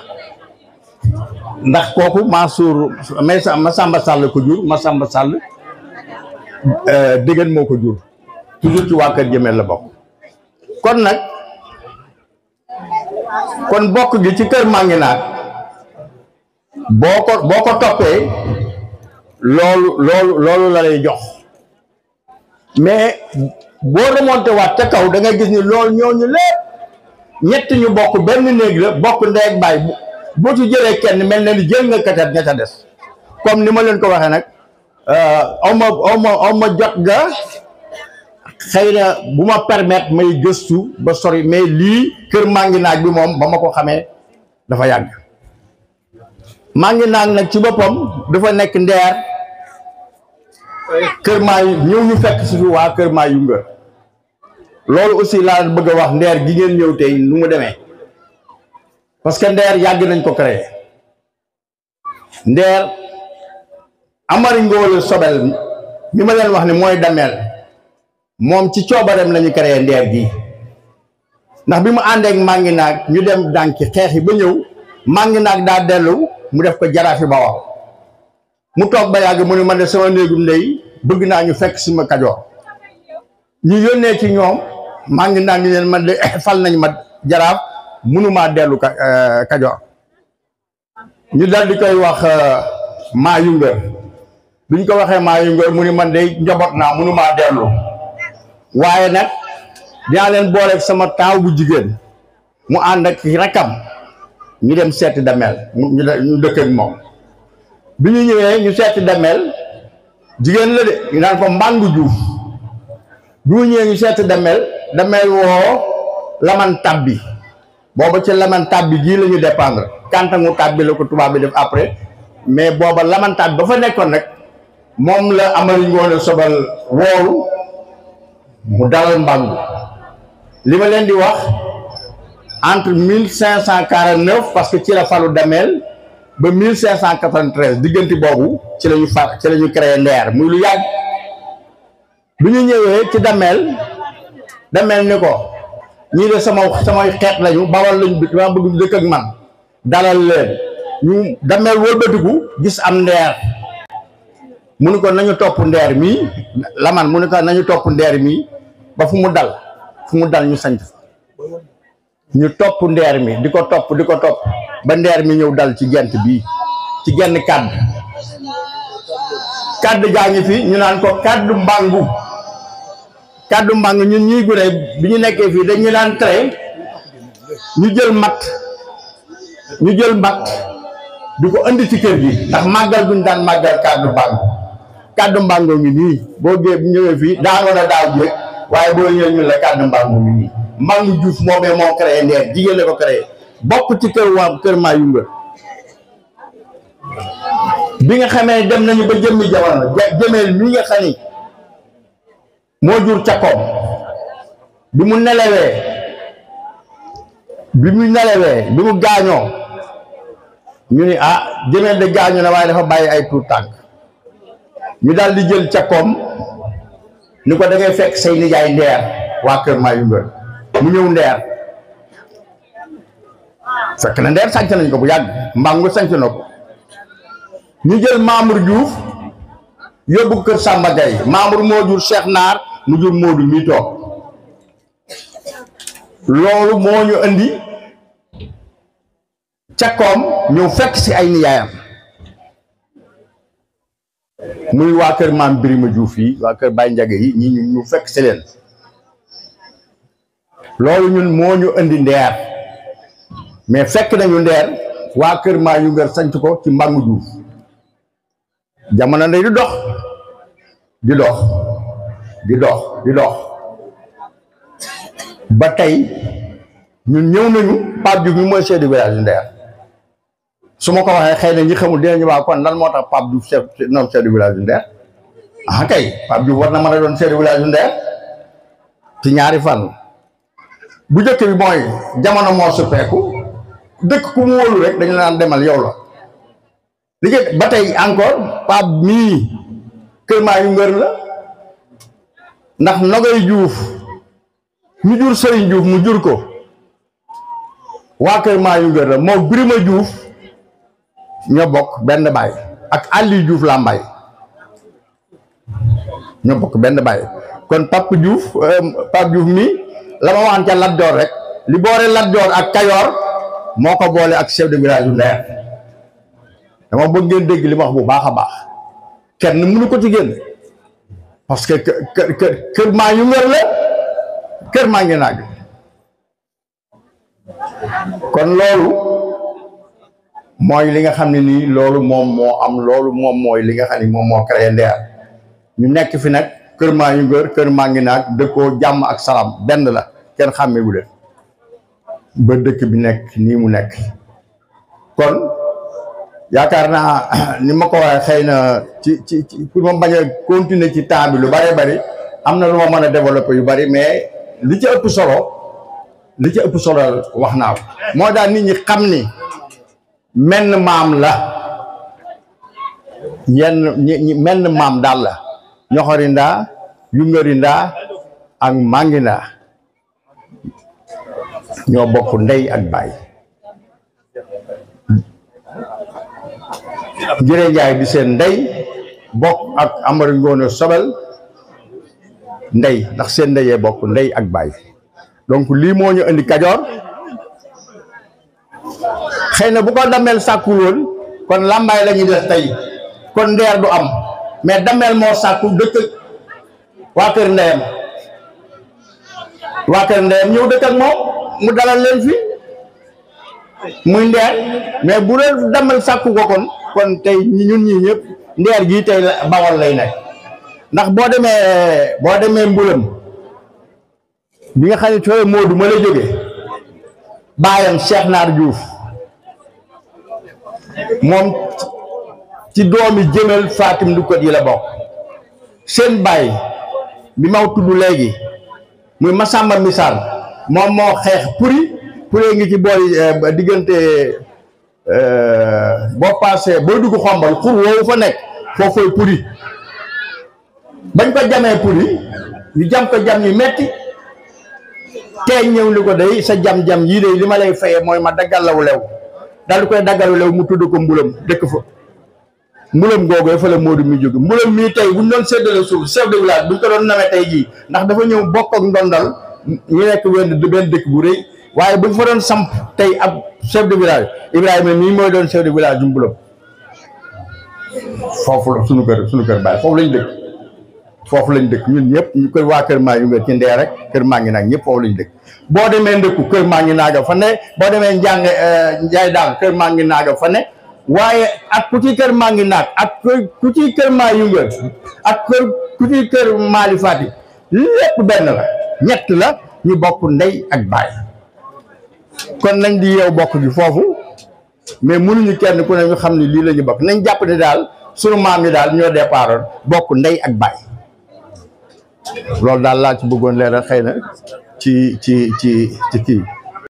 ndax kooku Mansour Masamba Sall ko jur Masamba Sall Dégén moo ko jur toujours ci waa kër Jëmel la bokk kon nag kon bokk gi ci kër maa ngi naat boo ko toppee loolu la lay jox mais boo remonté waat ca kaw da ngay gis ni loolu ñooñu lépp ñett ñu bokk benn néeg la bokk ndey ak baay boo ci jëlee kenn mel na ni jël nga katat ña ca des comme ni ma leen ko waxee nag aw ma jot ga xëy na bu ma permettre may gëstu ba sori mais lii kër maa ngi naag bi moom ba ma ko xamee dafa yàgg maa ngi naag nag ci boppam dafa nekk Ndeer kër maa ñëw ñu fekk si fi waa kër maa yunga loolu aussi laa bëgg a wax Ndeer gi ngeen ñëw tey nu mu demee parce que Ndeer yàgg nañ ko créé Ndeer Amari Ngoole Sobel mi ma leen wax ni mooy dameel moom ci coobareem lañu créé Ndeer gi ndax bi mu àndeek maa ngi naag ñu dem dànki xeex yi ba ñëw maa ngi naag daa dellu mu def ko jaraafi Bawol mu toog ba yàgg mu ne man de sama néegum ndey bëgg naa ñu fekk si ma Kajoor ñu yónnee ci ñoom maa ngi naag leen man de fal nañ ma jaraaf mënumaa dellu Kajoor ñu dal di koy wax maa yunga biñ ko waxee maa yunga mu ni man de njaboot naa mënumaa dellu waaye nag dinaa leen booleeg sama taaw bu jigéen mu ànd ak rakam ñu dem seeti Damel ñu dëkk ak moom bi ñu ñëwee ñu seeti Damel jigéen la de ñu naan ko Mbangu Juuf bi ñu ñëwee ñu seeti Damel woo Laman Tabbi booba ci Laman Tabbi gii la ñu dépendre kantangu Tabbi la ko tubaab bi def après mais booba Laman Tabbi ba fa nekkoon nag moom la Amari Ngoone Sobel woolu mu dalal Mbangu li ma leen di wax entre 1549 parce que ci la falu Damel ba 1593 diggante boobu ci la ñu créé Ndeer muy lu yàgg bi ñu ñëwee ci Damel ni ko ñii de samay xeet lañu Bawal lañu bi dama bëgg dëkk ak man dalal leen ñu Damel wëlbatiku gis am Ndeer mu ni ko nañu topp Ndeer mi Laman mu ni ko nañu topp Ndeer mi ba fu mu dal ñu sanc fa ñu topp Ndeer mi di ko topp ba Ndeer mi ñëw dal ci gent bii ci genn kàdd gaa ngi fi ñu naan ko kàddu Mbangu ñun ñuy gune bi ñu nekkee fii dañu daan tere ñu jël mbatt di ko andi ci kër gi ndax màggal guñ daan màggal kàddu Mbangu ngi nii boo ñëwee fii daanoon a daaw jéeg waaye boo ñëwee ñu la kàddu Mbangu ngi nii Mbangu Juuf moomee moo créé Ndeer jigéen la ko créé bokk ci kër Mayumba bi nga xamee dem nañu ba jëmmi jamono jëmeel mi nga xam ni moo jur Cakoom bi mu gaañoo ñu ni jëmeel de gaañoo na waaye dafa bàyyi ay tuut tànk ñu daal di jël Cakoom ni ko da ngay fekk say nijaay Ndeer waa kër Mayumba mu ñëw Ndeer fekk na Ndeer sanc nañ ko bu yàgg Mbangu sanc na ko ñu jël Mamour Diouf yóbbu kër Samba Gaye Mamour moo jur Cheikh Naar mu jur Modou mi toog loolu moo ñu andi Cakoom ñëw fekk si ay nijaayam muy waa kër Maam Birima Diouf yi waa kër Baye Ndiaga yi ñi ñu fekk si leen loolu ñun moo ñu andi Ndeer mais fekk nañu Ndeer waa kër Mayumba sanc ko ci Mbangu Diouf jamono day di dox ba tey ñun ñëw nañu Pape Diouf mi mooy chef de village Ndeer su ma ko waxee xëy na ñi xamul dinañu waa kon lan moo tax Pape Diouf chef de village Ndeer kay Pape Diouf war na mën a doon chef de village Ndeer ci ñaari fan bu njëkk bi mooy jamono moo suppeeku dëkk ku mu wóolu rek dañu naan demal yow la liggéey ba tey encore Pape mii kër Mayumba la ndax Nogay Diouf mu jur Sëriñ Diouf mu jur ko waa kër Mayumba la moo Birima Diouf ñoo bokk benn baay ak Aliou Diouf Lambaye ñoo bokk benn baay kon Pape Diouf mii la ma waxan ca Lat Joor rek li boore Lat Joor ak Kayoor moo ko boole ak chef de village yu Ndeer dama bëgg ngeen dégg li ma wax bu baax a baax kenn mënu ko ci génn parce que kër Mayumba la kër maa ngi naag kon loolu mooy li nga xam ne nii loolu moom mooy li nga xam ne moom moo créé Ndeer ñu nekk fi nag kër Mayumba kër maa ngi naag dëkkoo jàmm ak salaam benn la kenn xàmmewu leen ba dëkk bi nekk nii mu nekk kon yaakaar naa ni ma ko waxee xëy na ci pour ma bañ a continuer ci temps bi lu bari am na lu ma mën a développer yu bari mais li ci ëpp solo wax naa ko moo daal nit ñi xam ni menn maam la menn maam daal la Ñoxorindaa Yungarindaa ak Mangindaa ñoo bokk ndey ak baay Njire Njaay di seen ndey bokk ak Amari Ngoone Sobel ndey ndax seen ndeyee bokk ndey ak baay donc lii moo ñu indi Kajoor xëy na bu ko Damel sàkkul woon kon Lambaay la ñuy def tey kon Ndeer du am mais Damel moo sàkku dëkk waa kër ndeyam ñëw dëkk ak moom mu dalal leen fi muy Ndeer mais bu doon demal sàkku ko kon tey ñun ñii ñëpp Ndeer gii tey Bawol lay nekk ndax boo demee Mbulam bi nga xam ne tooy Moodu ma la jógee baayam Cheikh Naar Diouf moom ci doomi Jëmel Fatim Ndukkat yi la bokk seen baay bi ma tudd léegi muy Masamba Misaal moom moo xeex puri ngi ci boori diggante boo passé boo dugg xombal xur woowu fa nekk foofooy puri bañ ko jamee puri ñu jam ko jam ñu metti teeñ ñëw li ko day sa jam-jam yii day li ma lay fayee mooy ma daggal law lew daal di koy daggalu lew mu tudd ko Mbulam dëkk fa Mbulam googu fa la Modou mi jóge Mbulam mii tey buñ doon séddale suuf chef de village buñ ko doon namee tey jii ndax dafa ñëw bokk ak ndondal ñu nekk benn dëkk bu rëy waaye buñ fa doon samp tey ab chef de village Ibrahima mii mooy doon chef de village du Mbulam foofu la suñu kër baay foofu lañ dëkk ñun ñëpp ñu kër waa kër maa ngi ci Ndeer rek kër maa ngi naag ñëpp foofu lañ dëkk boo demee ndëkku kër maa ngi naaga fa ne boo demee njaay daal kër maa ngi naaga fa ne waaye ak ku ci kër maa ngi naag ak ku ci kër maa yungal ak ku ci kër maali fati lépp benn la ñett la ñu bokk ndey ak baay kon nañ di yeew bokk gi foofu mais mënuñu kenn ku ne ñu xam ne lii la ñu bokk nañ jàpp ne daal sunu maam yi daal ñoo départoon bokk ndey ak baay loolu daal laa ci bëggoon leeral xëy na ci kii